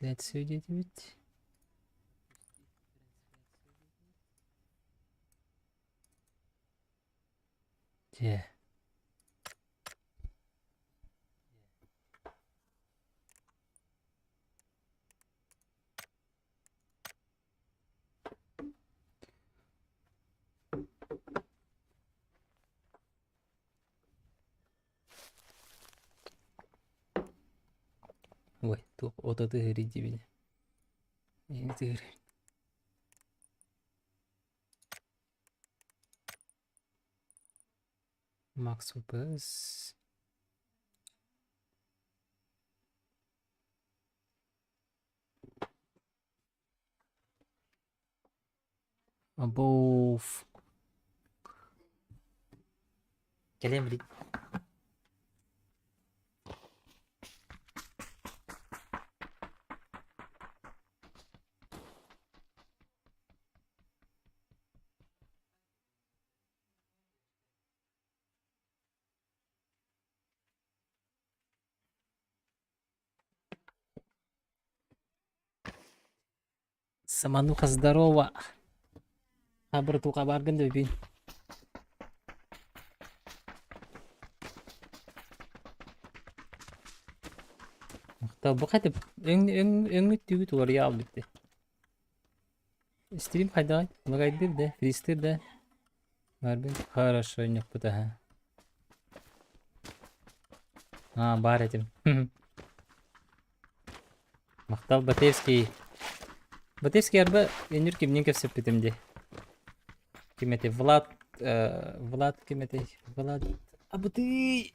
Трансляция диэтибит. Дьэ. Ой, туох ото тыһырый диибин. Эйини тыһырый. Макс УПС. Above. Кэлиэм билигин. Самануха, здорово! А, братуха, бааргын да бүгүн? Махтал, бу хатып өҥ өҥ өҥүт түгү туарыйа албытты. Стрим хайдаҕай? Лагайдыр да, фристыр да. Барбын хорошо ньоппут аха. А, баар этим. Махтал Батевский. Батевский арба өнүр кимнин кэпсэппитим дии. Ким этэй? Влад Влад ким этэй? Влад Абытый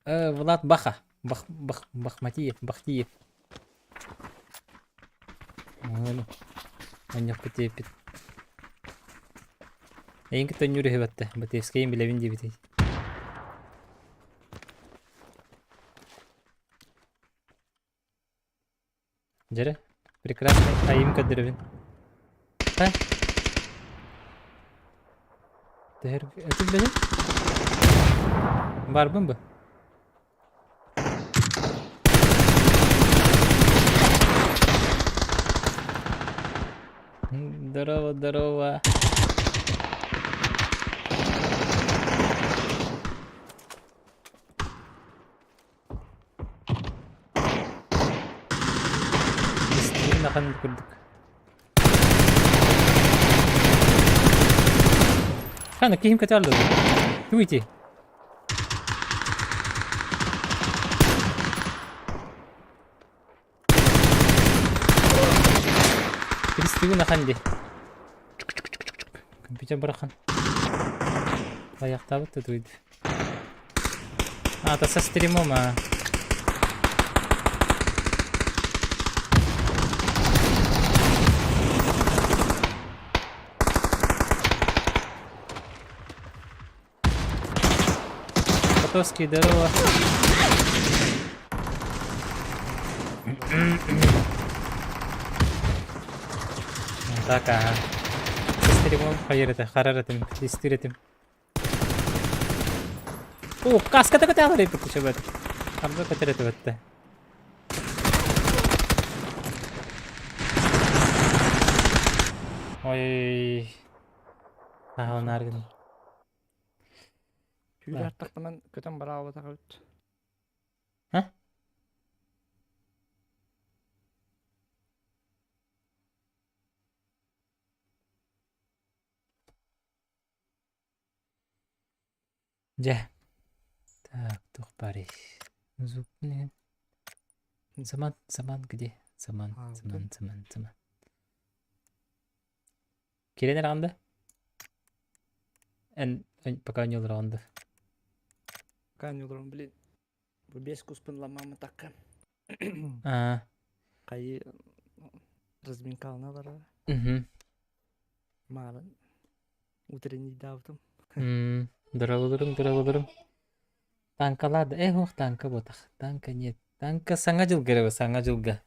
Влад Баха. Бах Бах Бахматиев Бахтиев. Онньохпут диэппит. Эйин кытта өнньүүр үһү Батевскайын билэбин диэбитий. Дьэрэ, прекрасный айым көрдөрөбүн. Ха? Тэһэр этилбэни? Барбын бу. Здорово, здорово. Истиин ахан курдук. Хана киһим көтө Туйти. Кристина ахан ди. Компьютер бырахан. Аяқтабыт да туйды. А, со стримом, а. Котовский, здорово. Так, ага. Стримом хайыр это, харар этим, истир этим. О, каската көтөҕөр эппит Арда көтөр этибэтте. Ой, аһылынаар гын. Түүлэ аттахпынан көтөн бараабатах эбит. Ха? Дьэ, так, туох баарый? Звук билигин. Заман, заман где? Заман, заман, заман, заман. Кирен эрэҕин да? Эн пока не олороҕун да? Пока не олорон, блин. Бу бес куспун ламмамы такка. Аа. Хайы разминкалына барар. Мгм. Маалын утреннийдаабытым. Дорогуларым, дорогуларым. Танкалар да, э, ох, танка ботах. Танка нет. Танка саҥа дьылга эрэ саҥа дьылга.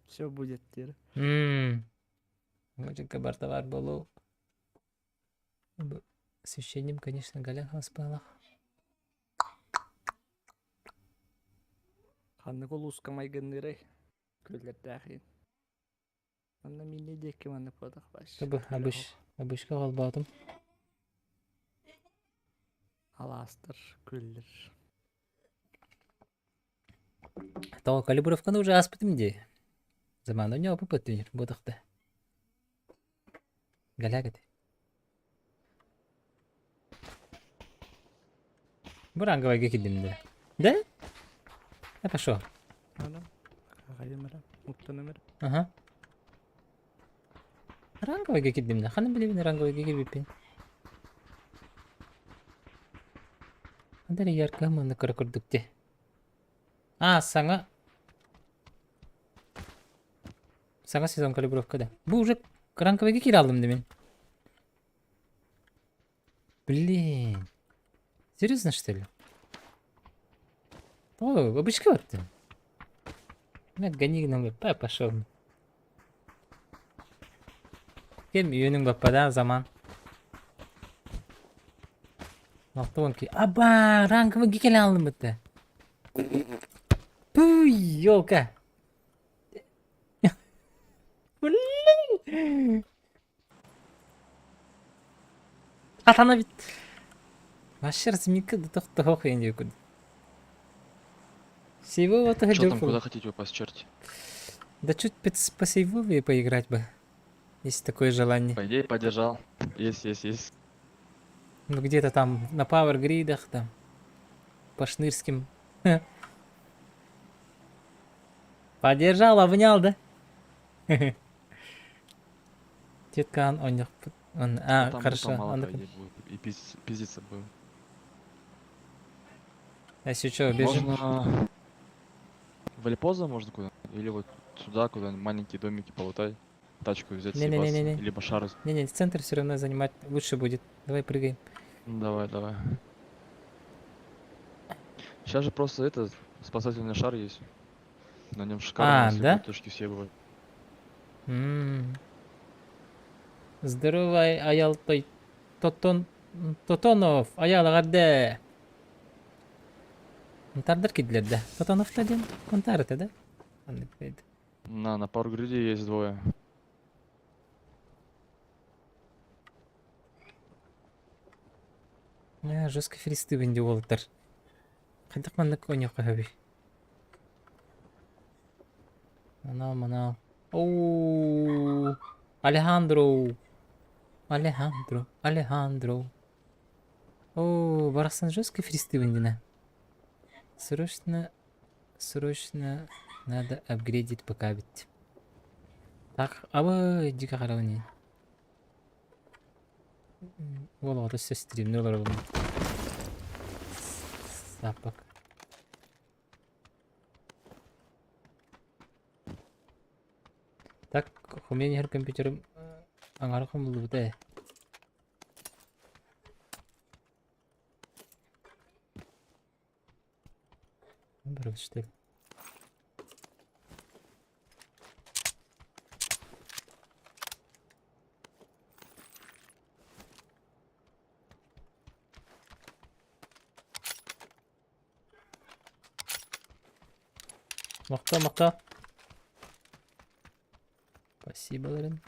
Все будет диир. Саҥа дьылга барыта баар буолуо. Освещением, конечно, Галя хаспалах. Ханнык улууска майгынныырай? Күөллэрдээх иһин. Манна миинэ диэки маннык буоллах бааш. Бу Күөл абыш оһох. абышка холбоотум. Алаастар, күөллэр. Тоҕо калибровканы уже ааспытым дии. Замана не опыт тренер буотахта. Галяк эти. Бу ранговайга киирдим да. Да? Я пошел. Ана, аҕайым эрэ, уттаным эрэ. Ага. Ранговайга киирдим да. Ханан билэбин ранговайга киирбиппин. Хандар ярко манна кыра курдук дии. А, саҥа Саҥа сезон калибровка да. Бу уже ранговайга киирэ алдым да мин. Блин. Серьезно, что ли? О, обычка вот ты. Нет, гони нам, па, пошел. Кем үйөнүң баппада заман. Алтуон ки. Аба, ранговый келе алдым бітті. Пуй, елка. Блин. Атана бит. Вообще разминка да тохтоох диэн курдук. Сейвового Чё там, дёрфул. куда хотите упасть, черти? Да чуть по сейвовее поиграть бы. Есть такое желание. По идее, поддержал. Есть, есть, есть. Ну где-то там на Power Гридах там. По Шнырским. Поддержал, обнял, да? Теткан он он Да а там хорошо лута мало, он по идее, будет. И пиздиться будем. А если что, бежим. Можно... В Альпоза можно куда? Или вот сюда, куда маленькие домики полутай. Тачку взять, съебаться. Не-не-не-не-не. Либо шар. Не-не, центр все равно занимать лучше будет. Давай прыгаем. Ну, давай, давай. Сейчас же просто этот спасательный шар есть. На нем шикарно, А, если да? будут точки съебывать. М. Здорово, Аял той Тотон Тотонов, Аял эҕэрдэ. Унтаардар киирдилэр да. Тотоновта диэн Унтаар этэ да? Оннук бэйдэ. На пару гриде есть двое. Э, жестко фристыбын дии уолаттар. Хайдах маннык оонньуохха сөбүй? Анал манал. Оу, Алехандро. Алехандро, Алехандро. Оо, барахсан жестко фристыбын дина. Срочно, срочно надо апгрейдить пока ведь. Так, абы дико харавни. Уол оҕото өссө стримныы олоробун. Саппак. Так, хомуйан иһэр компьютерым аҥара хомуллубута ээ. Барабычтык. Махта, махта. Спасибо, Лорен.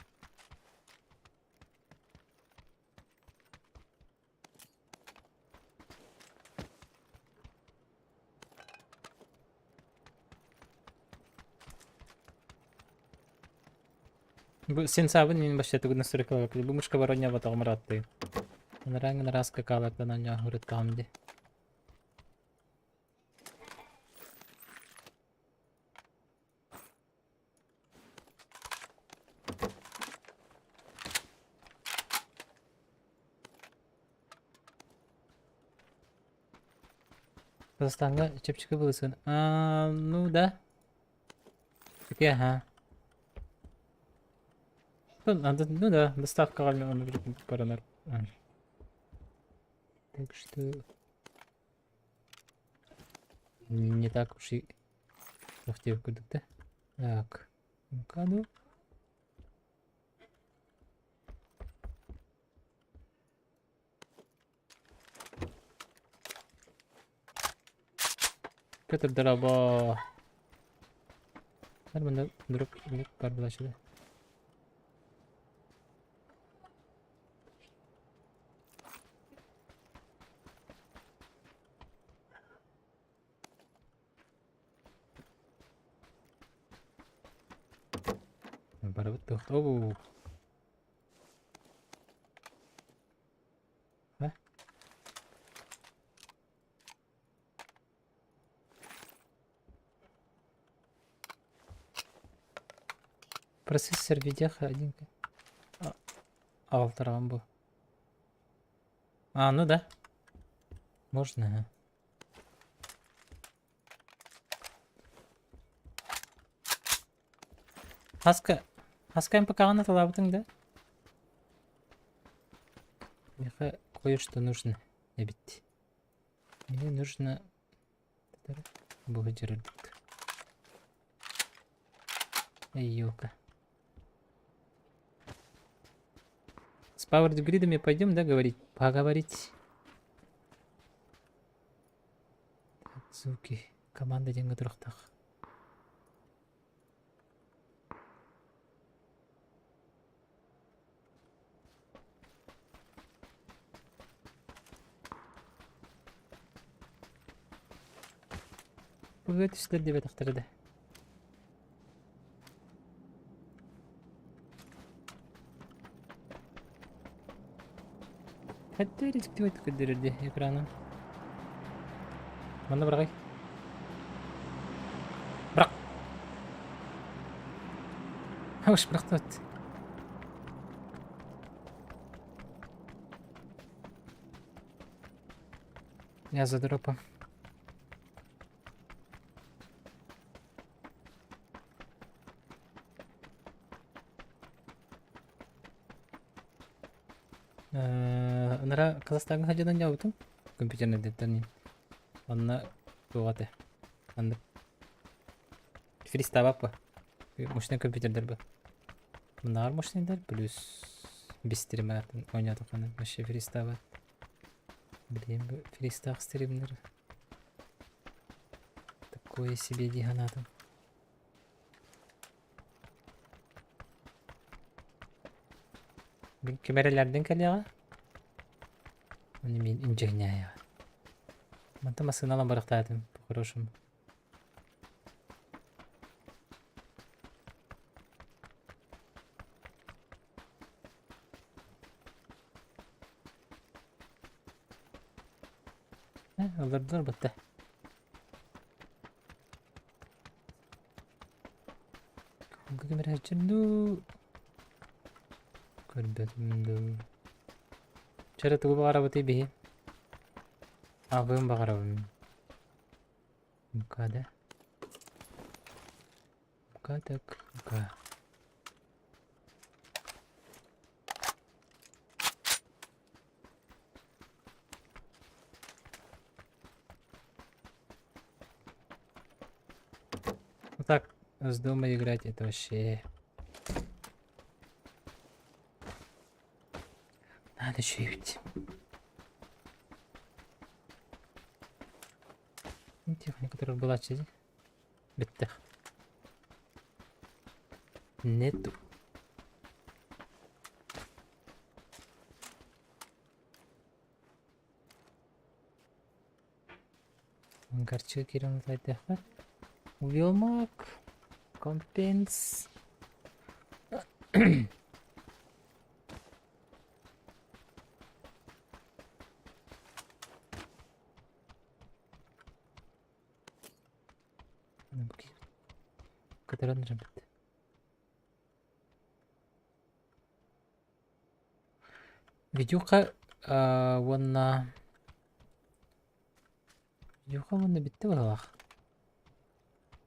Бу син саабын мин башчатыгын настройкалар бу мышка бароня батаҕым ырааттыы. Ынырааҥ ыныраа скакалардан оонньоон ырыттаҕым дии. Казахстаҥҥа чэпчэки былысыан Аа, ну да. Таки ага. Ну, надо, ну да, доставкаҕа баранар. Так что не так уж и курдук да. Так, мкаду. Петр Дороба. Манна дроп бар булааччы. Барыбыт туох оо А? Процессор видеоха один аҕалтараҕын бу. А, ну да. Можно, ага. Хаска, хаска МПК-ҕын атылаабытыҥ да? Миэхэ кое-что нужно эбит. Мне нужно Бу дьарык. Эй, елка. С Power Grid'ами пойдем, да, говорить? Поговорить. Так, звуки. Команда диэҥҥэ турахтаах. Быга түстэр диэбэтэхтэрэ да. Хэтте рискивать көрдөрөр дии экраным. Манна быраҕай. Бырах. Уж бырахтыбат. Я за дропом. Ынара Казахстаҥҥа сылдьан дьаабытым компьютернай дэттэрин. Онно туох этэ маннык фристабаппа мощный компьютердэр бу. Муннааҕар мощныйдар плюс бистриматын оонньоотоххуна вообще фристабат. Блин, бу фристаах стримнэр такое себе дии санаатым. Мин ким эрэлэрдин кэлиэҕэ? Уонна мин инженерияҕа. Мантан массыына ылан барыахтаатым, по-хорошему. Э, ыллардылар батта. Ким эрэ дуу, көрбөтүм дуу. Чэ тугу баҕарабытый биһи? Аҕыам баҕарабын. МК да? МК так МК. Вот так с дома играть это вообще... Надо еще Техника, которая была через... Бүттэх. Нету. Гарчы киирэн утайдахха. Уелмак. Компенс. Көтөрөн эрэбит. Видюха уонна Видюха уонна бүттэ быһыылаах.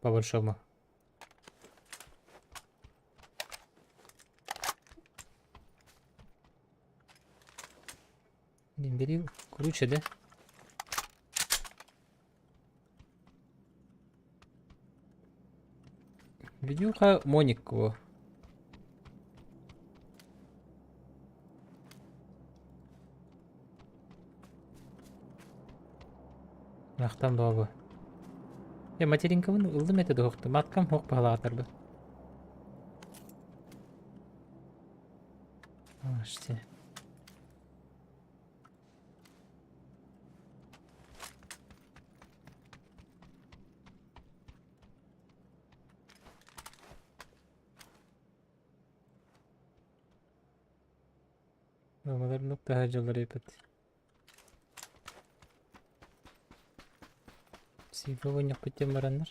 По большому. Блин, бери круче, да? Видюха Монику. Ахтан баба. Я материнкабын ыллым этэ дуһукту. Маткам хоқ баһылаатарбын. Слушайте. Мамалар нук таһа дьоллор эпит. Сига оонньохпут диэн бараннар.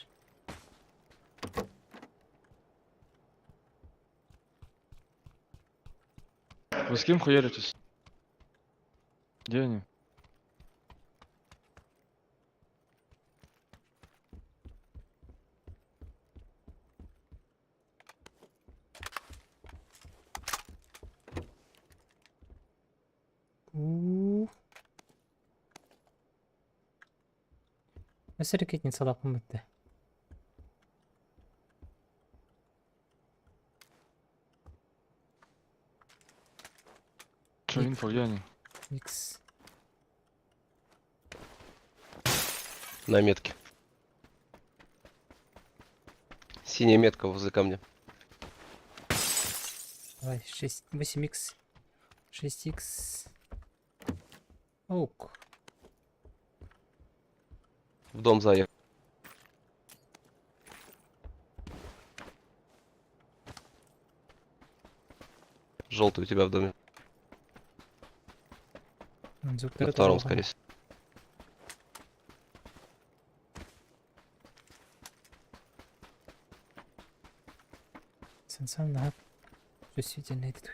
Вы с кем хуяритесь? Где они? Уу. Өссө ракетницалаахпын бүттэ. Че, инфо, где они? Икс. На метке. Синяя метка возле камня. Давай, 6, 8х. 6х. Оук. В дом заехал. Желтый у тебя в доме. Звуктары На втором, тоже скорее всего. Сенсам на чувствительный этот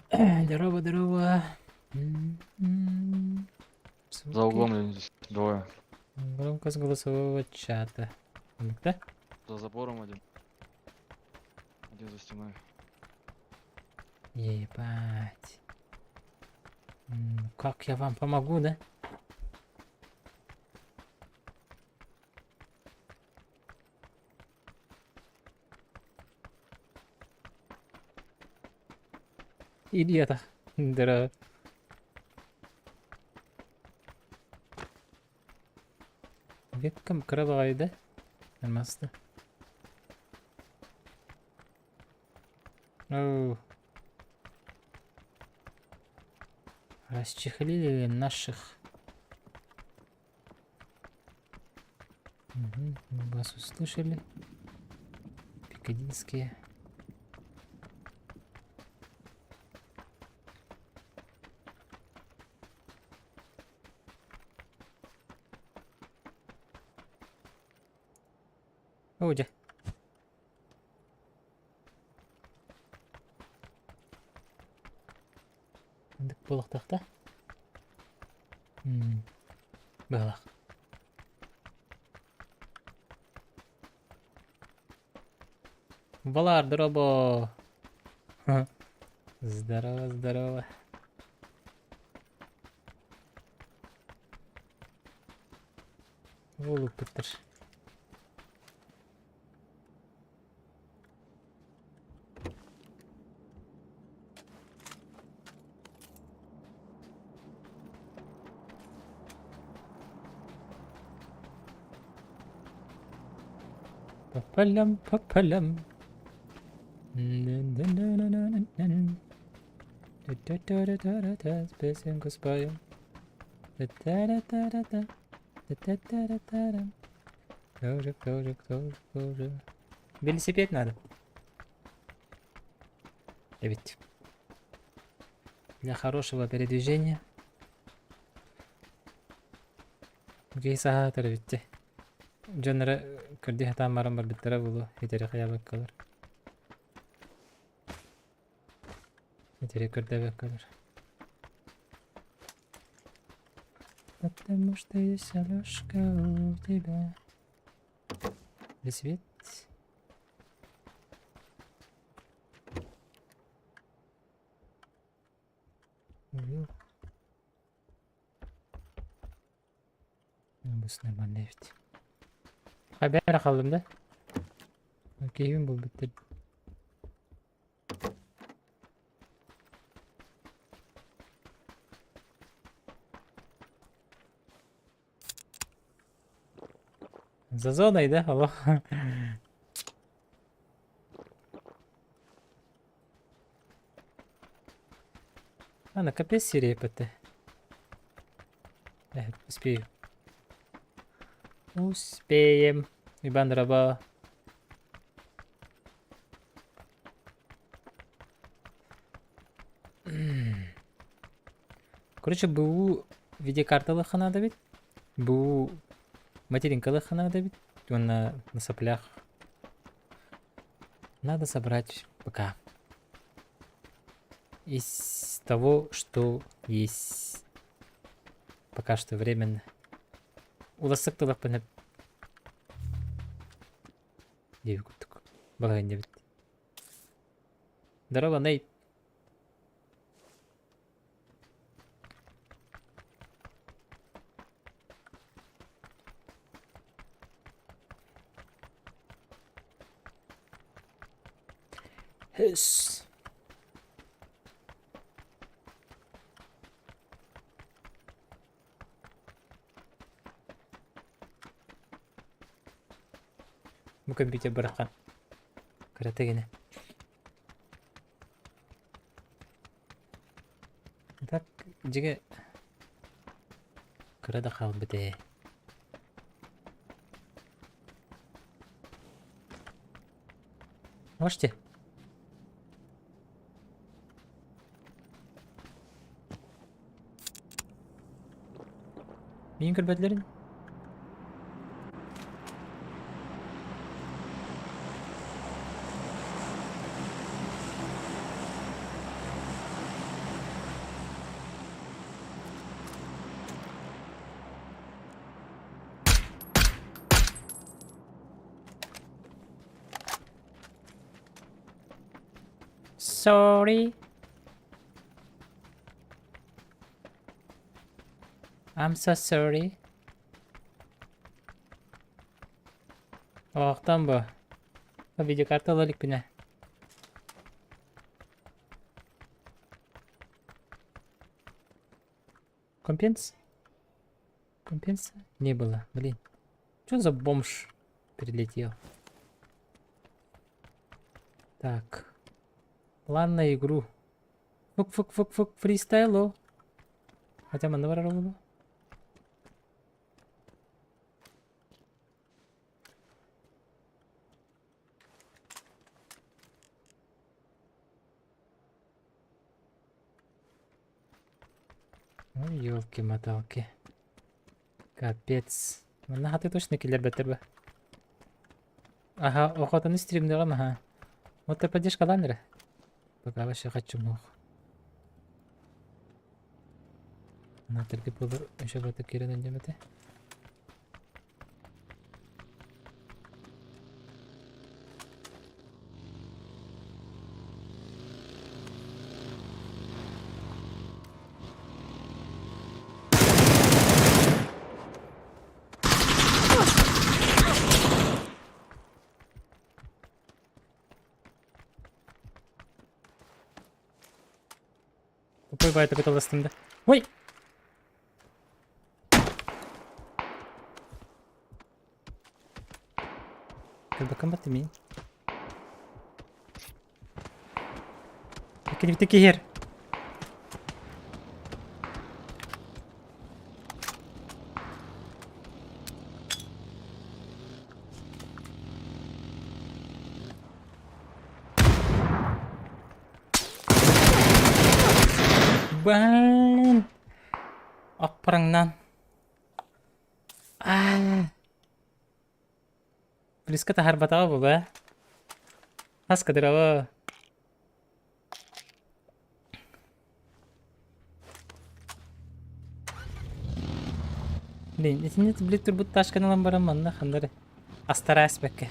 Здорово, здорово. М-м-м. За углом они здесь двое. Громкость голосового чата. Да? За забором один. Один за стеной. Ебать. Как я вам помогу, да? Илья-то. Здорово. Веккам кыра да? Нормально. Оу. Расчехлили наших. Угу, мы вас услышали. Пикадинские. О, дьэ. Ындык буолуохтаах да? Быһалаах. Балар, дорообо! Здорово, здорово. Уолуппуттар. По полям, по полям. Нын-нын-нын-нын-нын-нын. Та-та-та-та-та-та, песенку споем. Та-та-та-та-та. Та-та-та-та-та. Кто же, кто же, кто же, кто же. Велосипед надо. Ведь для хорошего передвижения. Киһи ведь. Дьоннора көрдүү сатаан баран барбыттара буолуо итери хайаабаккалар. Итери көрдөбөккөлөр. Потому что есть Алёшка у тебя. Велосипед. Убил. Бу нормально ведь. Хабар хааллым да? Киһибин булбуттар. За зоной, да, олох? Ана, капец серия ПТ. Успею. Успеем. Иван Раба. Короче, БУ видеокарталыахха наада эбит. БУ материнкалыахха наада эбит. Уонна на соплях. Надо собрать ПК. Из того, что есть. Пока что временно. Улассык тылахпын диэбит курдук. Балаһыанньа эбит. Здорово, Нейт. Höss. Бу компьютер быраххан. Кырата гинэ. Так, дьиҥэ кыра да хаалбыт ээ. Можете? Миигин көрбөтүлэрин? Sorry. I'm so sorry. Оохтон бу. Видеокарта ыла иликпинэ. Компенс? Компенса? Не было, блин. Что за бомж прилетел? Так. План на игру. Фук-фук-фук-фук, фристайло. Хотя манна барар буолуо. Ой, елки-моталки. Капец. Манна хаты точно киллэрбэттэр ба. Аха, охотаны стримныҕым аха. Вот ты поддержкалаан эрэ. Пока вообще хочу мух. Натыргы буолар еще бата киирэн өндемете. Тупой баайта кыталастым да. Ой! Кырбакан баттым мин. Килбите киһер. Блин. Аппараңнан. Аа. Близко таһарбатаҕа буолуо. Хас кадырава. Блин, итинник блин турбут ташканы ылан баран манна ханна эрэ астара эспэккэ.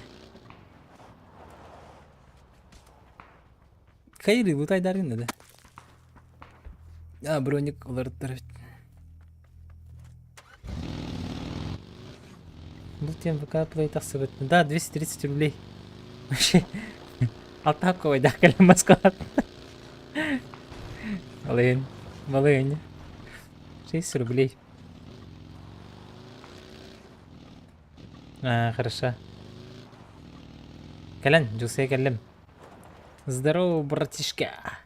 Хайырыы бутайдаргын да. А, броник уларыттар эбит. Бұл тем ВК Play тахсыбыт. Да, 230 рублей. Вообще, алтаковой да, кэлэн Москва. Балыгын, балыгын. 6 рублей. А, хорошо. Кэлэн, Дьулсуйа кэллим. Здорово, братишка.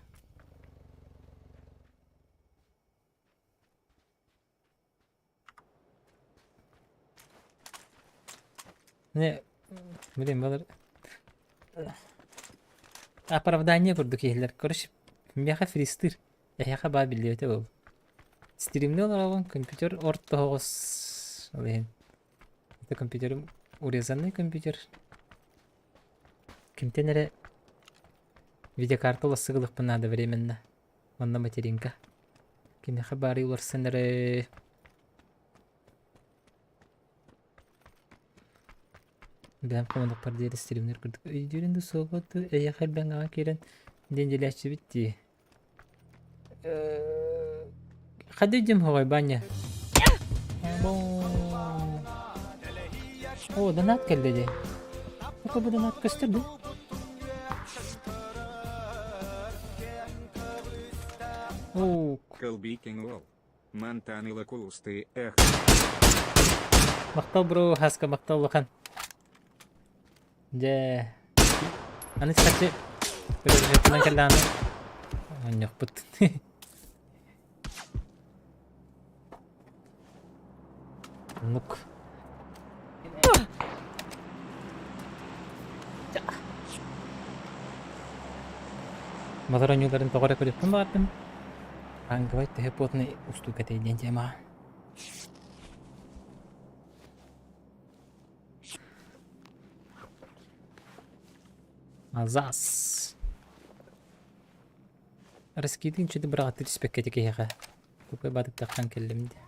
Не, блин, балар оправдание курдук иһиллэр. Короче, миэхэ фристыр. Эһиэхэ баа биллибэтэ буолуо. Стримнэ олоробун, компьютер ортоһоҕос ол иһин. Это компьютерым урезанный компьютер. Кимтэн эрэ видеокарта уларсыгылыхпын наада временно. Манна материнка. Кимиэхэ баарый уларсан эрэ Бэйэм хомунукпар диэри стримнэр курдук өйдүүрүн да суоҕа дуу, эйиэхэ элбэҥҥэҕэ киирэн диэн дьиэлээччибит дии. Хады дим хоҕой Баня. О, донат кэллэ дии. Бу бу донат көстөр дуу? О, Кылбикин уол. Мантан ыла кулусты эх. Махтал бро, хаска махтал улахан. Дьэ, аны чахчы өрөбүлүттэн кэллэҕинэ оонньуохпут. Оннук. Мотор оонньууларын тоҕо эрэ көрүөхпүн баҕардым. Ранговай төһө плотный устуука этэй диэн темаҕа. Азас. Раскидын чуды быраҕаттыы түспэккэ ити киһиэхэ. Тупой баатыктахтан кэллим дии.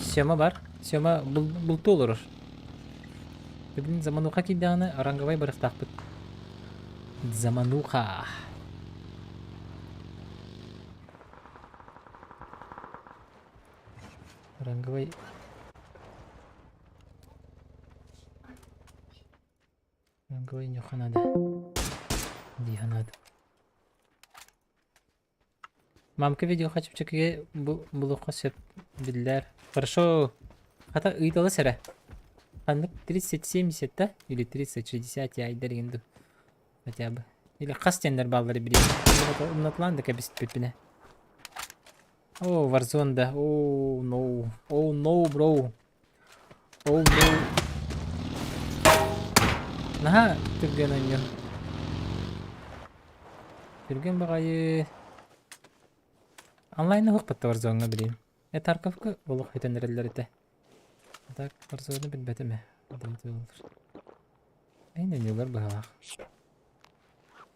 Сема бар. Сема бултуу олорор. Бүгүн замануха киирдэҕинэ ранговай барыахтаахпыт. Замануха. Ранговай Ранговай ньуха надо. Дии санаатым. Мамка видеоха чэпчэкигэ бу булуохха сөп биллэр. Хорошо. Хата ыйыталас эрэ. Ханнык 30-70 да? Или 30-60 я айдар игин ду. Хотя бы. Или хас тендер бааллары билиэн. Умнатылаан да кэбиспиппинэ. О, Warzone да. О, no. Oh, no, bro. Oh, no. Наһаа түргэн оонньуу. Түргэн баҕайы. Онлайны уһукпатта Warzone-ҥа билиим. Э, Тарковка олох өтөн эрэллэр этэ. Так, Warzone-ну билбэтим ээ. Эн оонньуулар быһалаах.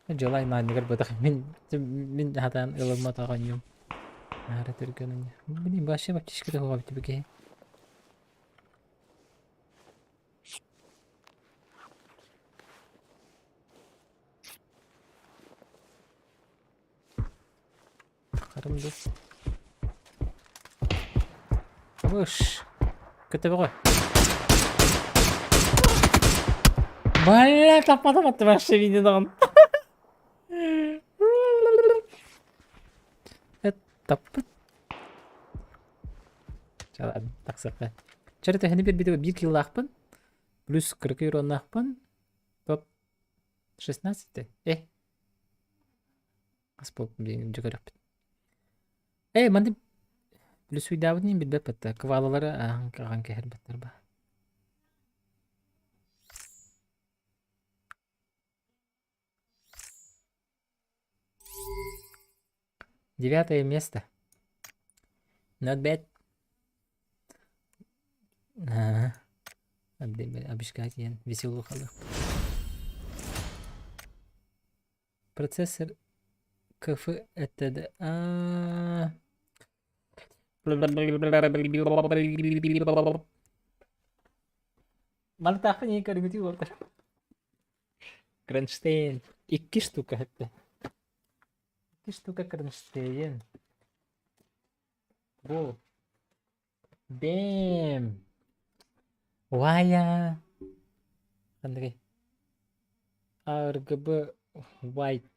Дьыала аймаанныгар бытах мин мин хатаан ылымматах оонньуум. Аара түргэн оонньуу. Блин, вообще баптишка да хуҕабыт киһи. Харым ду. Выш. Көтөбөҕө. Бля, таппатым атты вообще видеодан. Таппыт. Чалан, тахсыахха. Чары төһөнү биэрбитэ биир киллаахпын. Плюс 40 уроннаахпын. Топ 16 э. Хас буолбут диэн дьэ көрөхпүт. Ээ, манна плюсуйдаабытын иһин билбэппит да, квалалары ааһан аҕан кэһэрбэттэр ба. Девятое место. Not bad. Аа, Абишка диэн веселуха Процессор КФ это а Мантаахпын иһин көрүҥүтүү буолтар. Кронштейн. Икки штука хэттэ. Икки штука кронштейн. Бу. Дэм. Вая. Андрей. АРГБ White.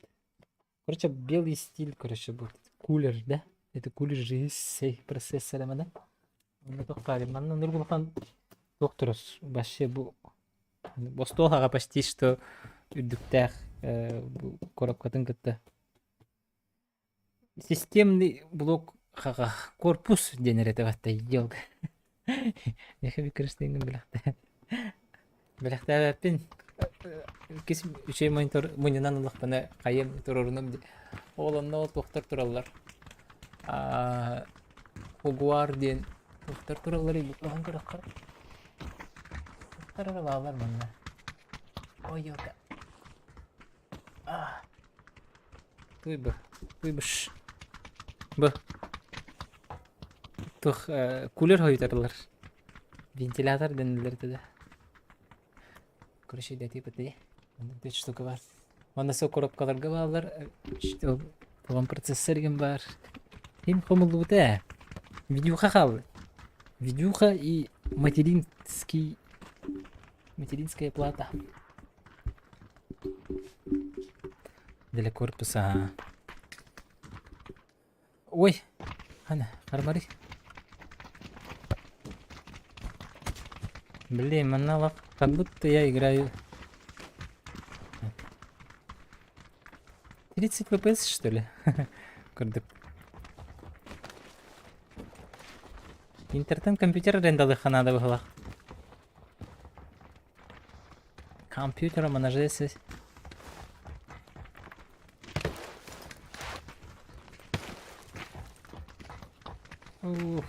Короче, белый стиль, короче, будет. Кулер, да? Это кулер же с процессором, да? Онно туох баарый? Манна ынырык улахан туох турар вообще бу остуол аҕа почти что үрдүктээх бу коробкатын кытта. Системный блок хаҕа корпус диэн эрэ этэ елга. Миэхэ викрыштыыҥҥын бэлэхтээ. Бэлэхтээбэппин. Иккис үчүгэй монитор мунньунан ыллахпына хайыам туруорунум дии. Ол онно ол туохтар тураллар. Аа Хугуар диэн туохтар туралларый бу оһон көрөххө. Туохтар эрэ бааллар манна. Ой, елка. Аа. Туй бу. Туй быш. Бу. Туох кулер хойутарылар. Вентилятор дэнэллэр да. Короче, дати пыты. Онно штука бар. Онно сол коробкаларга бааллар. Туган процессор деген бар. Ким хомуллубута ээ. Видюха хаалла. Видюха и материнский материнская плата. Для корпуса. Ой, ана, хармари. Блин, манна как будто я играю 30 FPS, что ли? Курдук. Интертен компьютер арендалыахха наада быһыылаах. Компьютером монажесі. Ух.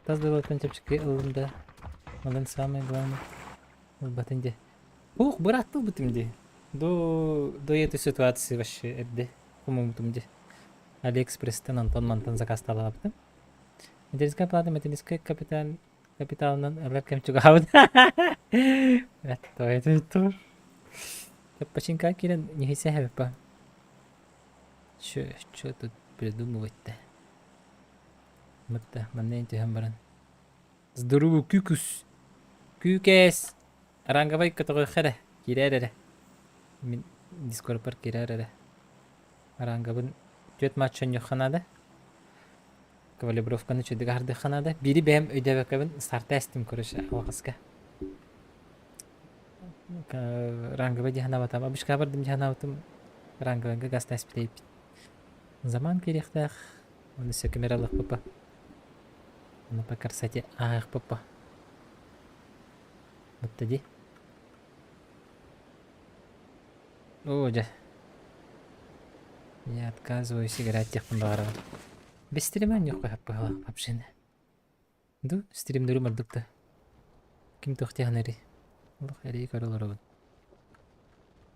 Тас дылыттан чэпчэки ыллым да. Онон самое главное ылбатын дии. Ух, бырааттыы ылбытым дии. До этой ситуации вообще эрдэ хомуммутум дии. Алиэкспресстэн онтон мантан заказталаабытым. Материнская плата, материнскай капитал капиталынан ылар кэм чугаһаабыт. Это Починка киирэн нихисэ хэбиппа. Чё, чё тут придумывать-то? Мытта, манна түһэн баран. Здорово, күкүс. Күүкээс. Ранговай көтөҕүөххэ эрэ, киирээр эрэ. Мин дискорпар киирээр эрэ. Рангабын түөрт матч оонньуохха наада. Калибровканы үчүгэйдик аһардыахха наада. Биири бэйэм өйдөөбөккөбүн старта эстим короче алҕаска. Ранговый дии санаабатым. Обычка бардым дии санаабытым ранговыйга гаста эспитейбит. Заман киириэхтээх. Оны сөкүмэр алыахпыпа. Оны по красоте ааһыахпыпа. Бутта дии. Оо дьэ. Я отказываюсь играть диэхпин баҕарабын. Без стрима ньух быһалаах вообще. Ду стримнерим ордук да. Ким туох диэхэнэрий? Олох эрии көрө олоробун.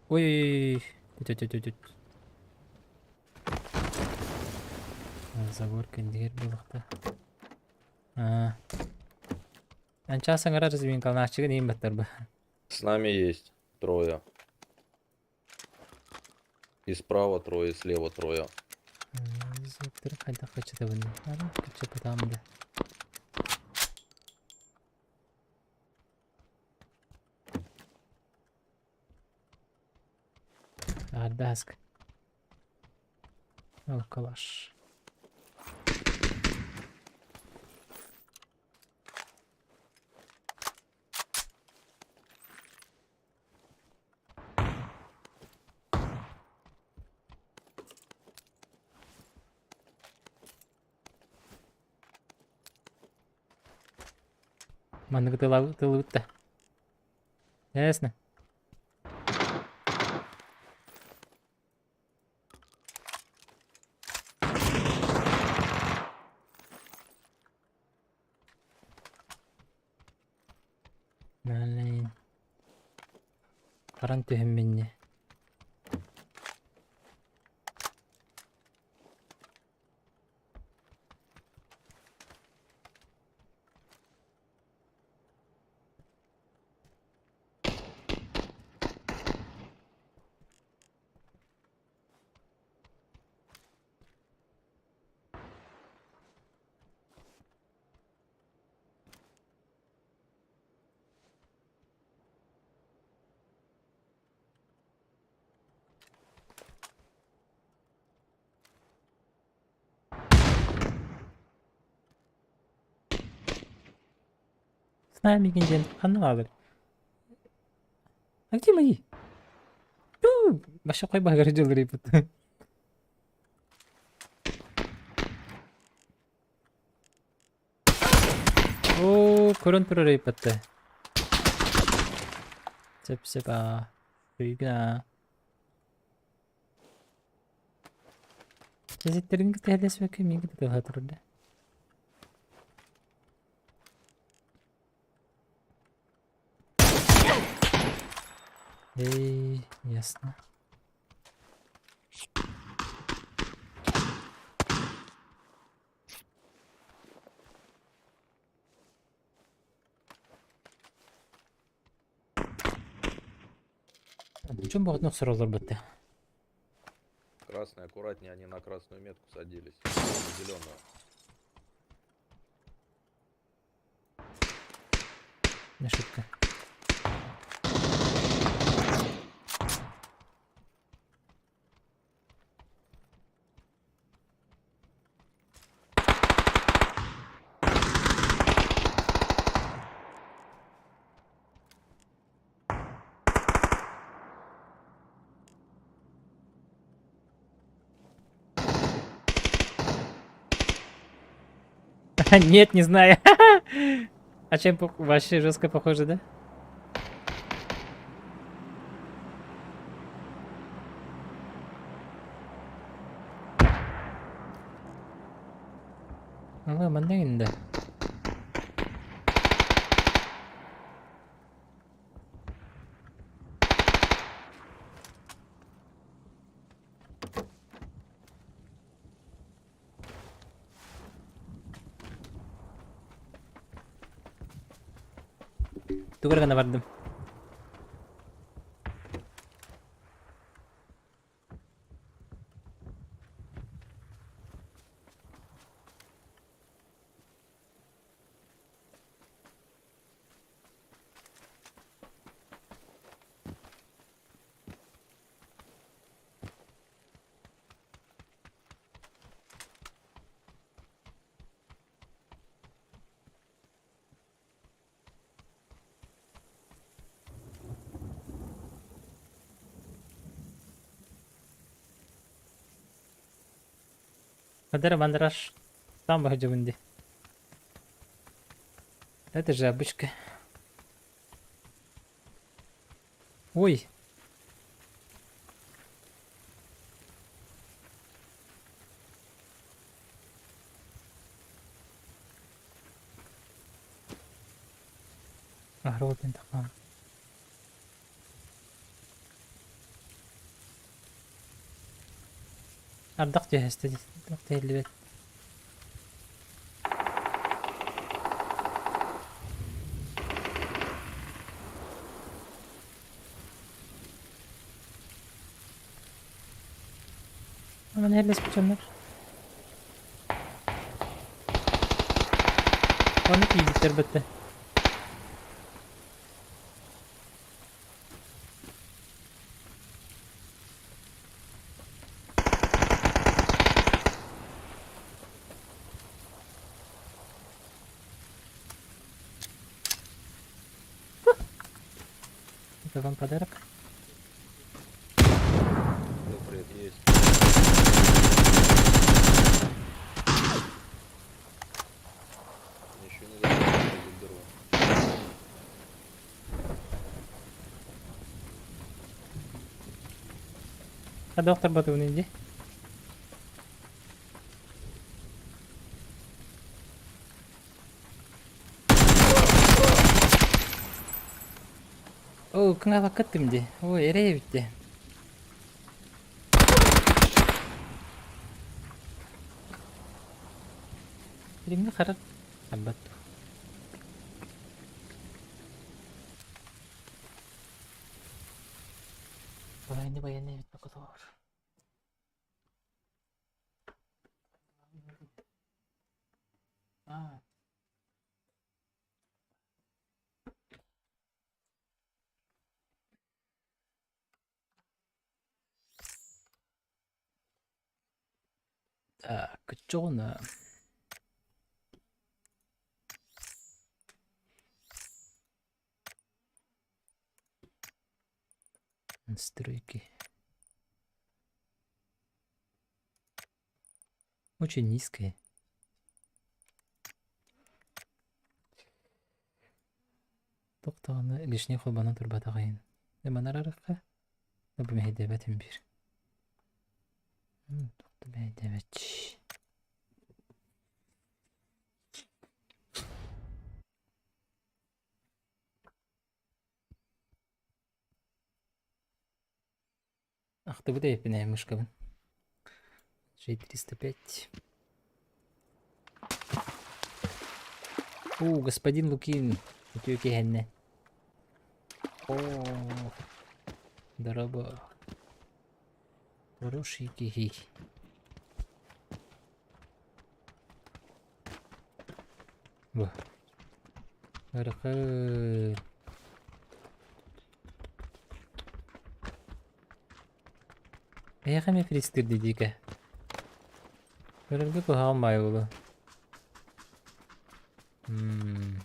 Ой-ой-ой, түт-түт-түт. Забор кэннигэр буолуохта. Аа. Анча саҥарар разминкалааччыгын иин баттарба. С нами есть трое. И справа трое, и слева трое. Хайдах качатабын? Качапытаам да. Ардаск. Ол калаш. Манныгы тылыбыт да. Ясно. Блин. Харан түһүммүннэ. нами диэн ханна баалар? А где мои? Вообще қой багар дьылырыйбыт. Оо, көрөн турар ыйыппатта. Сөп сөп аа. Өйгүн аа. Чэзиттерин кытта хэлэспэккэ миигин кытта турда. Эй, ясно. Дьон бөҕөтүн охсор олорбутта. Красный, аккуратнее, они на красную метку садились. На зеленую. Не шутка. Нет, не знаю. А чем вообще жестко похоже, да? Ала манна инде. Тугар гына бардым. Хадара мандраж там выходил. Это же обычка. Ой. Агробин такой. Ардах түһэстэ түһэллибэт. Манан һэллэспит дьоннор. Ону киирбиттэр бытта. Это вам подарок. Запрет есть. Еще не закончили дыру. А доктор Батун иди. Оо, кыҥаабаккыттым дии. Ой, эрэй эбит дии. Билиҥҥи хара барбат дуо? Военный военный эбит бокотоор. Аа. Так, 그쪽은. Настройки. Очень низкая. Туох даҕаны лишний холбонон турбатаҕайын. Ыманарарыхха бу мэһэйдээбэтим биир. Туох да мэһэйдээбэт. Ахтыбыт эбиппин ээ мышкабын. G305. У, господин Лукин, үтүө киэһэннэ. О, дорообо. Хороший киһи. Бу. Ыарахан. Эһиэхэ эмиэ фристир дии Көрөргө куһаҕан баайы буолуо. М.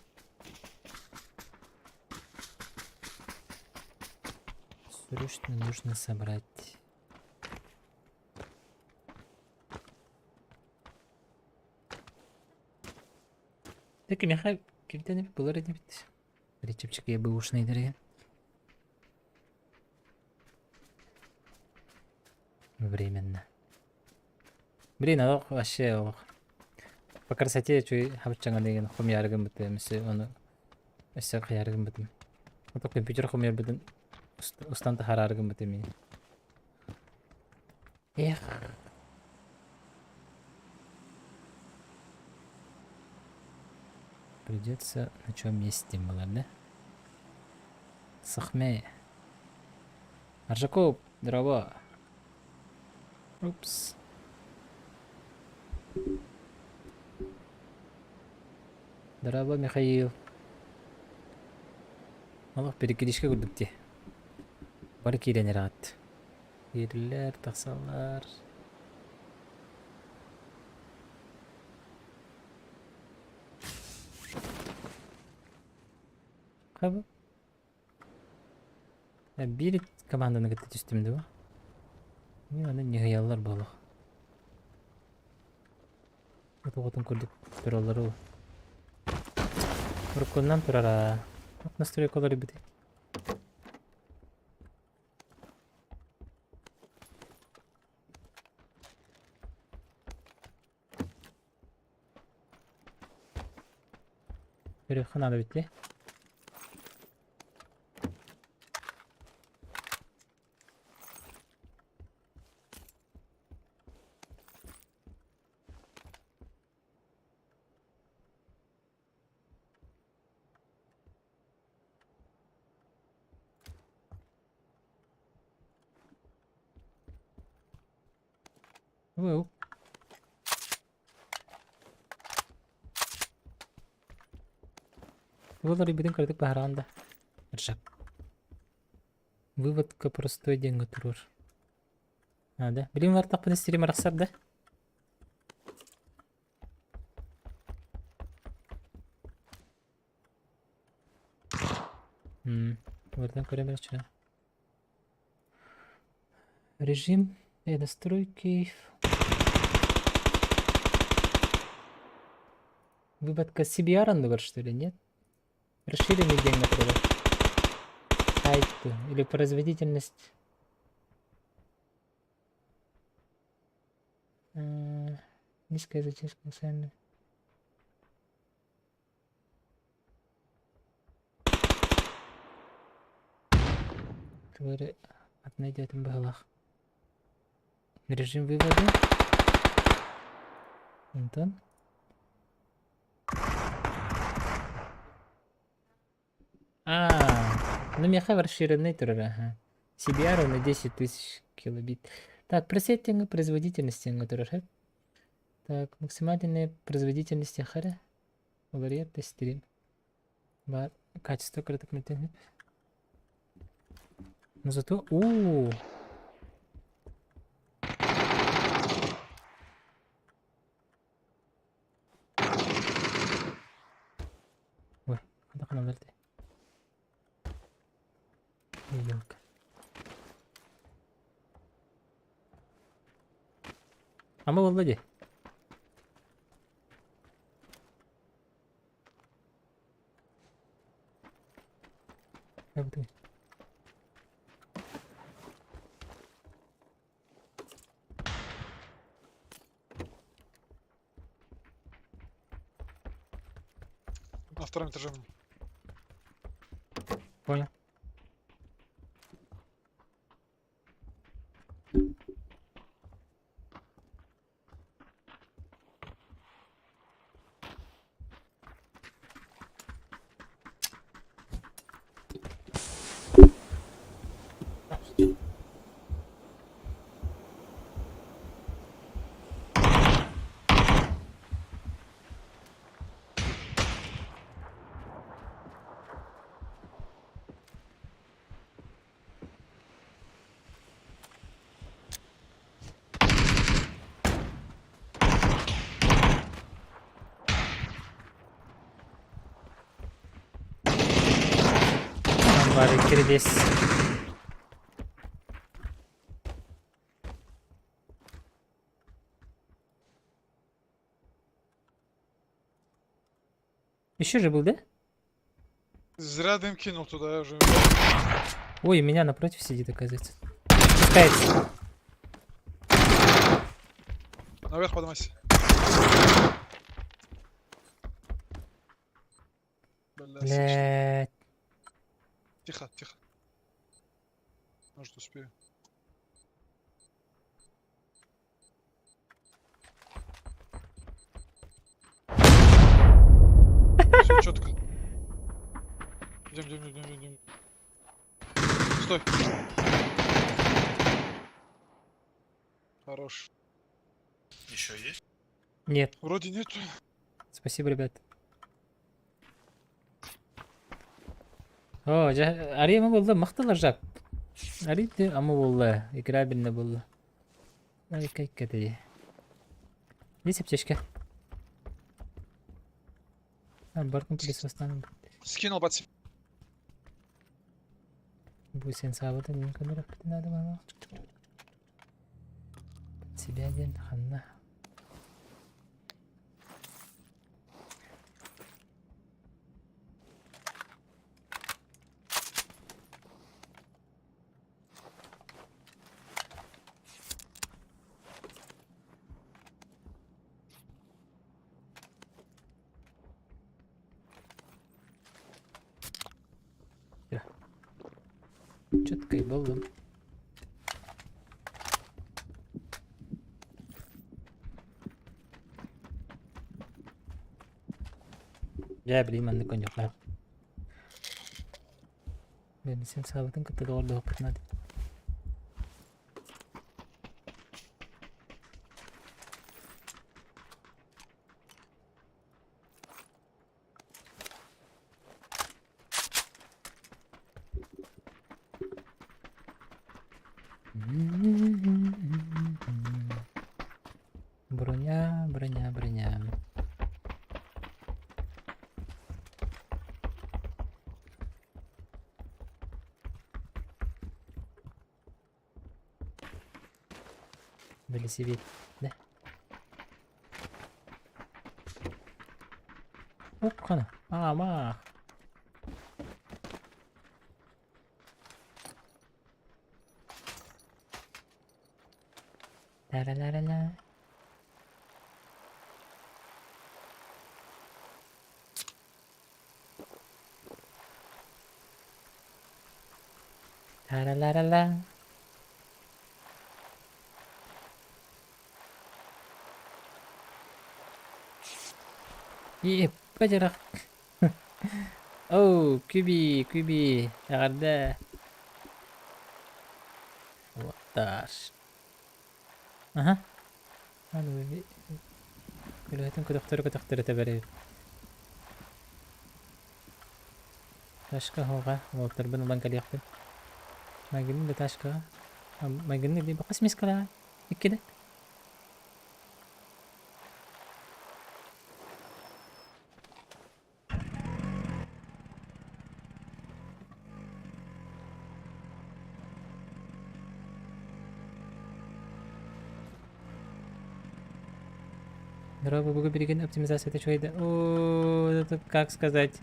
Срочно нужно собрать. Так миэхэ кимтэн эбит булар инибит. Чэпчэки бэушный дэрэ. Временно. Блин, олох вообще олох. По красоте үчүгэй хабыччаҥа деген хомуйаары гыммытым өссө ону өссө хайаары гыммытым. Ото компьютер хомуйарбытын устан таһараары гыммытым ини. Эх. Придется на чем месте было, да? Сахме. Аржаков, здорово. Упс. Здорово, Михаил. Олох перекидишка курдук дии. Бары киирэн эрэҕит. Киирэллэр, тахсаллар. Хабы. Биир команданы кытта түстүм дуо? Мин аны ньыһыйаллар буолуох. Отоҕотун курдук тураллар ол. Уруккунан турара. Настройкалар эбит. Көрүөххэ наада эбит дии. Well. Уол арыйбытын кыратык баһараҕын да. Ржак. Выводка простой диэҥҥэ туруор. Наада. Билим бартахпына сирим арахсар да? Вардан көрө бэрчэ. Режим настройки. Выводка CBR анныгар, что ли, нет? Расширенный день, например. Сайт или производительность. Низкая затяжка сами. Твари отнайдетым быһылаах. Режим вывода. Онтон. А, ну миэхэ расширенный турар, аха. CBR на 10 тысяч килобит. Так, пресеттинг производительности турар. Так, максимальная производительность харе. Уларыйар да стрим. Бар качество кыратык мөлтөнүп. Но зато... У. Ой, ханна ханна. Елка. Ама буолла дии. На втором этаже. Понял. Амбары кирдес. Еще же был, да? Зря дым кинул туда, я уже. Ой, меня напротив сидит, оказывается. Спускается. Наверх поднимайся. Бля, слышно. Блядь. Тихо, тихо. Может, успею. Все четко. Идем, идем, идем, идем. Стой. Хорош. Еще есть? Нет, Вроде нету. спасибо, ребят. О, арыйма буолла, махталар жап. Арыйды ама буолла, игра бинне буолла. Ай, кайккаты. Есть аптечка? А, бартын плюс восстановим. Скинул под себя. Бу сен саабыта мин камера надо мама. Под себя один ханна. Четко и было. Дьэ, билигин маннык коньяклаах. Мен сен саабытын кытта доҕордоһохпутуна Броня, броня, броня. Велосипед, да? Опкана. Ама. Ла-ла-ла-ла-ла. Ла-ла-ла-ла-ла. Еппадьарах. Оу, Кюби, Кюби, эҕэрдэ. Уотташ. Аха. Аны күлүһэтин көтөхтөрө көтөхтөрө тэбэр эбит. Ташка хоҕа уолаттарбын ылан кэлиэхпин. Майгынын да ташкаҕа. Майгынын илии бакас мискалаа. Иккидэ. Дорога бугу билигин оптимизацията үчүгэй да. О, это как сказать?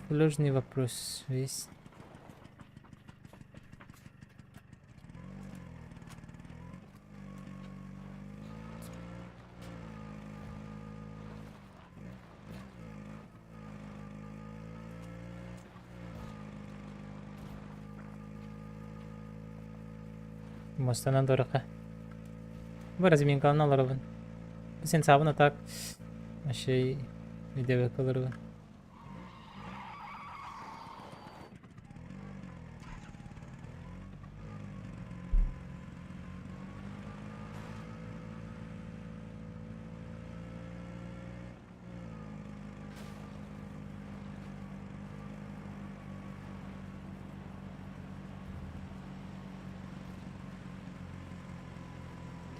Сложный вопрос весь. Муостанан туорахха. Бу разминкалана олоробун. Бу син саабын а так вообще видеобекка олоробун.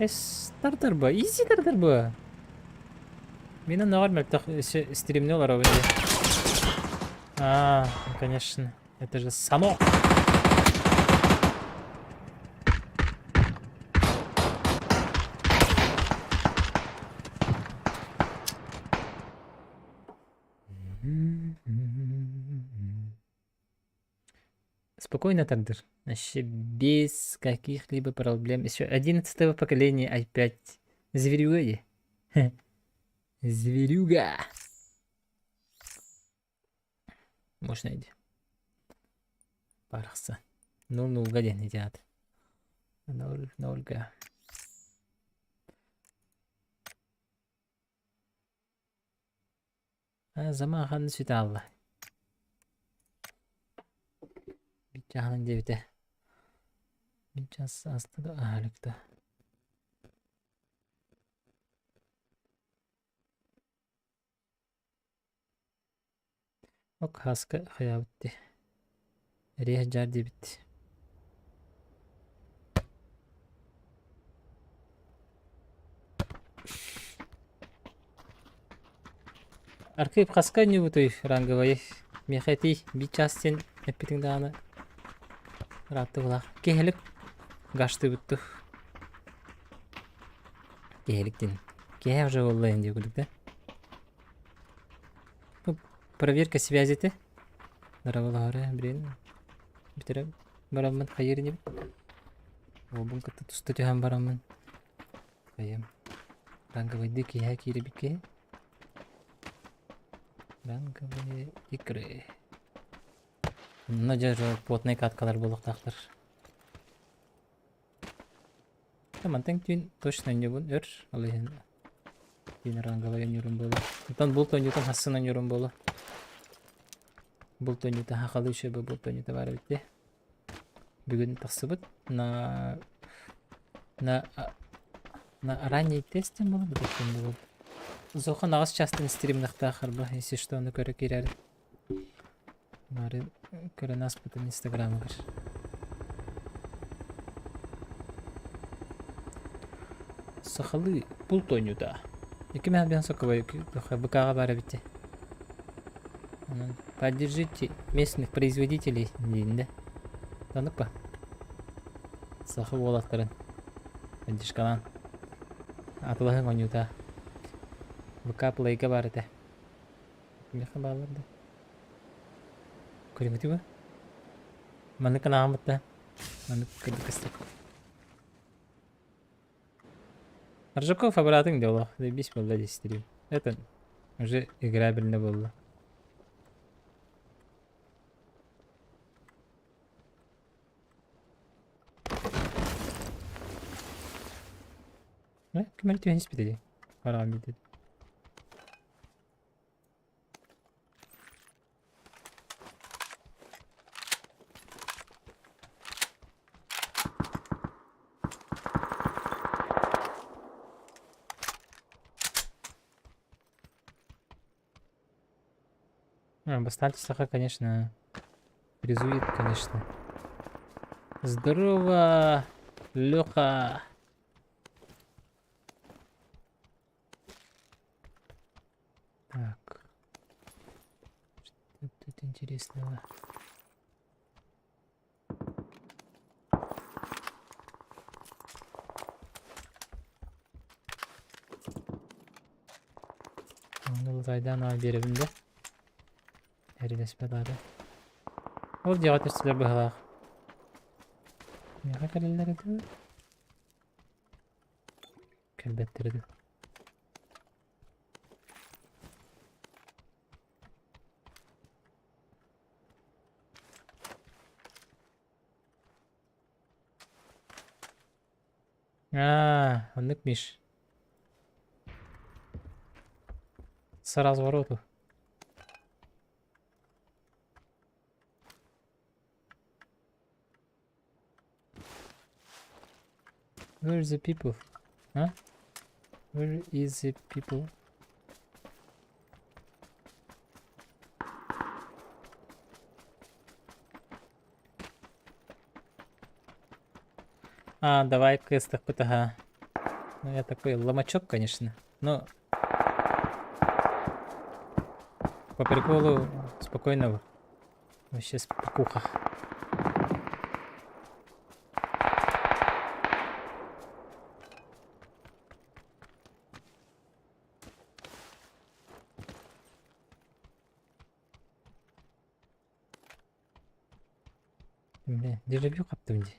Эс тардар бу, изи тардар бу. Мин оннооҕор мөлтөх стримни олоробун дии. А, конечно, это же само. Спокойно тардыр. Вообще без каких-либо проблем. Еще 11 поколения i5. Зверюга дии. Зверюга. Можно иди. Барахса. 0-0 диэн ити 0-0-га. Замахан сүтэ хаалла. Биччаһанан диэбитэ. Биччас ааста да аһалыкта. Ок хааска хайаабыт дии. Эриэһэ дьаар диэбит. Архип хаска ньубутуй ранговай миэхэ этий биир чаас диэн эппитиҥ даҕаны ыраатта булаах киэһэлик гаштыыбыт киэһэлик диэн киэһэ уже буолла диэн курдук да проверка связи этэ Дорооболоһоро блин бүтэрэ бараммын хайыыр инибин уолбун кытта туста түһэн бараммын хайыам ранговайдыы киэһэ киирэбит киһи ранговые игры онно дьэ плотнай каткалар буолуохтаахтар мантан түүн точно онньуубун өр ол иһин түүн ранговай онньуурум буолуо оттон булт онньуутун хассын онньуурум буолуо булт онньуута хахалы үчүгэй булт онньуута баар эбит дии бүгүн тахсыбыт на на на ранний тестин буолар буолар Зохан аҕыс чаастан стримныахтаах арба если что ону көрө киирэр Бары көрөн ааспытын инстаграмыгар. Сахалыы пулт оонньуута. Икки мэһэлбээн соккобой БК-ҕа баар эбит дии. Онон поддержите местных производителей диин да. Оннук ба. Саха уолаттарын поддержкалаан. Атылаһыҥ оонньуута. БК плейга баар этэ. Миэхэ бааллар да. Көрүҥүтү бу. Маннык анаабыт да. Маннык кырдык кыстык. Аржаков обратың да олох. Бис буолла дестерим. Это уже играбельно буолла. Э, ким эрэ түһэн испитэ дии. Хараҕым биирдэ. Бастаан саха, конечно, призует, конечно. Здорово, Леха. Так. Что тут интересного? Свайдаан аҕай биэрэбин да. Эрилэспэт аата. Ол дьиэҕэ түстүлэр быһалаах. Миэхэ кэлэллэрэ дуу? Кэлбэттэрэ дуу? Аа, оннук Миш. С развороту. Where is the people? Huh? Where is the people? А, давай кыстахпыт аһа. Ну я такой ломачок, конечно, но по приколу спокойно вообще спокуха. Бля, дежавю хаптым дии.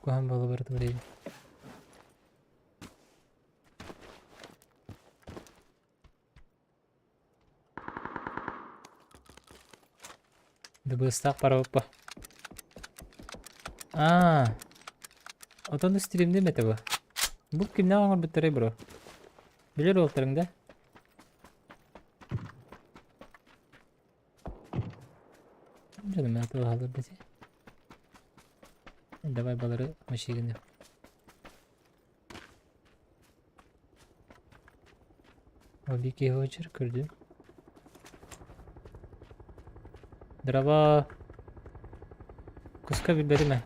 Куһаҕан буола барыта барыйда. Дыбыстаах паровоппа. Аа, отону стримним этэ бу. Бу кимнээх оҥорбуттарай бро? Билэр уолтарыҥ да? Дьонум атылаһаллар дии. Давай балары машиганы. Обики очер көрдүм. Дрова. Куска билбэтим ээ.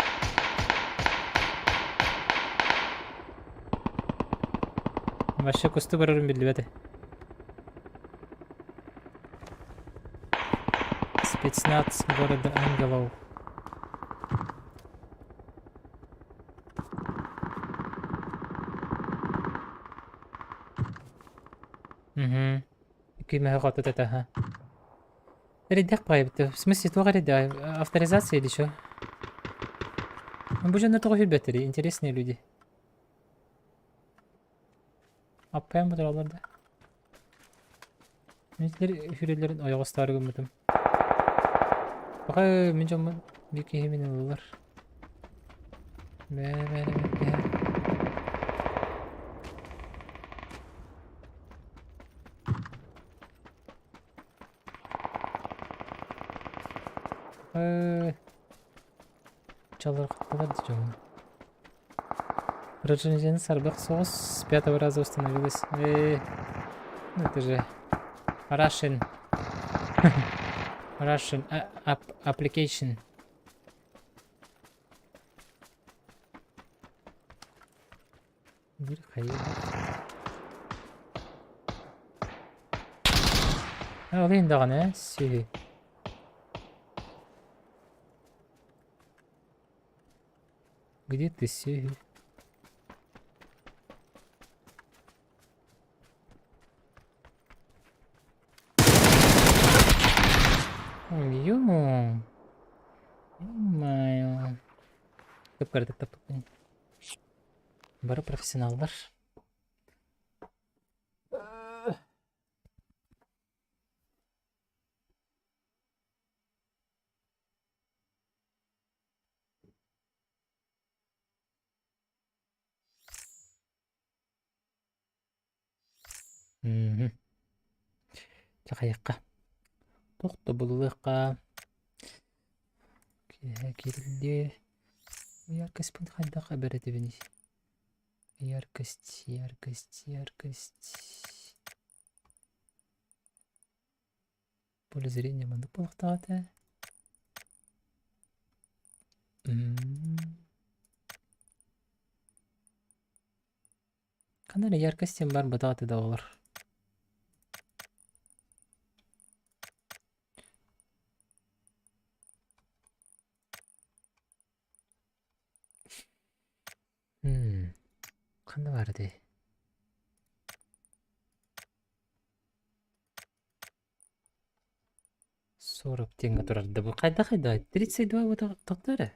Вообще кусту барарым биллибэт ээ. Спецназ города ангелов. Угу. Кимэһэ хотут этэ, ха. Эрэйдээх баҕайыбыт. В смысле, туох эрэйдээх? Авторизация или что? Бу дьоннор тоҕо сүрбэттэрий? Интересные люди. Аппайан бутураллар да. Мин хүрэлэрин ойоҕостоору гыммытым. Пока мин дьоммун биир киһи мин ыллылар. Бээ бээ бээ. Э, Чалырҕаттылар да дьоҥҥо. Рождение сарбах соҕус с пятого раза установилось. Ну это же Russian. Russian application. Ол иһин даҕаны ээ сүһү. Где ты сүһү? Ой, ё. Ё-моё. Кып-кыратык таппыппын. Бары профессионаллар. Мгм. Чэ хайыахха. Туох да булуохха. Киэһэ киириллиэ. Яркостьпын хайдах эбэр этибиний? Яркость, яркость, яркость. Поле зрения маннык буолуохтаах этэ. М. Ханна эрэ яркость диэн баар бытаҕа да олор. Ханна баар этэй? 40 диэҥҥэ турар да бу хайдах-хайдах 32 бу тохтоо эрэ.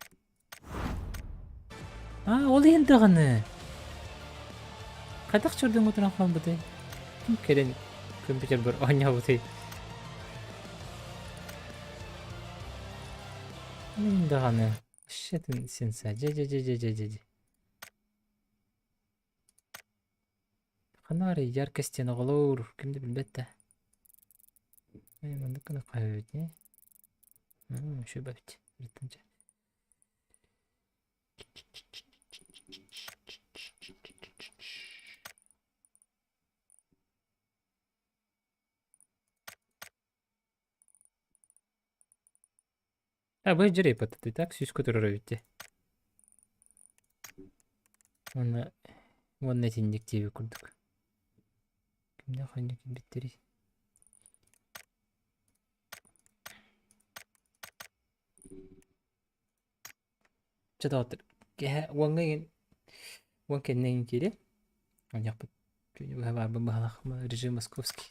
Аа, ол иһин даҕаны. Хайдах чордоҥҥо туран хаалбытый? Ким кэлэн компьютербар оонньообутуй? Мин даҕаны. Щетин сенса. Дьэ-дьэ-дьэ-дьэ-дьэ-дьэ. Ханна баарый яркость стена оҕолоор, ким да билбэт да. Ээ, маннык гына хаһыабыт ини. Үчүгэй эбит. А, бу дьэрэй паттаты так сүүскэ турар эбит дии. Уонна уонна итинник диэбит курдук. Кимнээх ханньа кэлбиттэрий? Чэ доҕоттор, киэһэ уоҥҥа игин уон кэннэ игин киириэм. Оонньоохпут. Түүнү быһа баарбын быһалаах режим московский.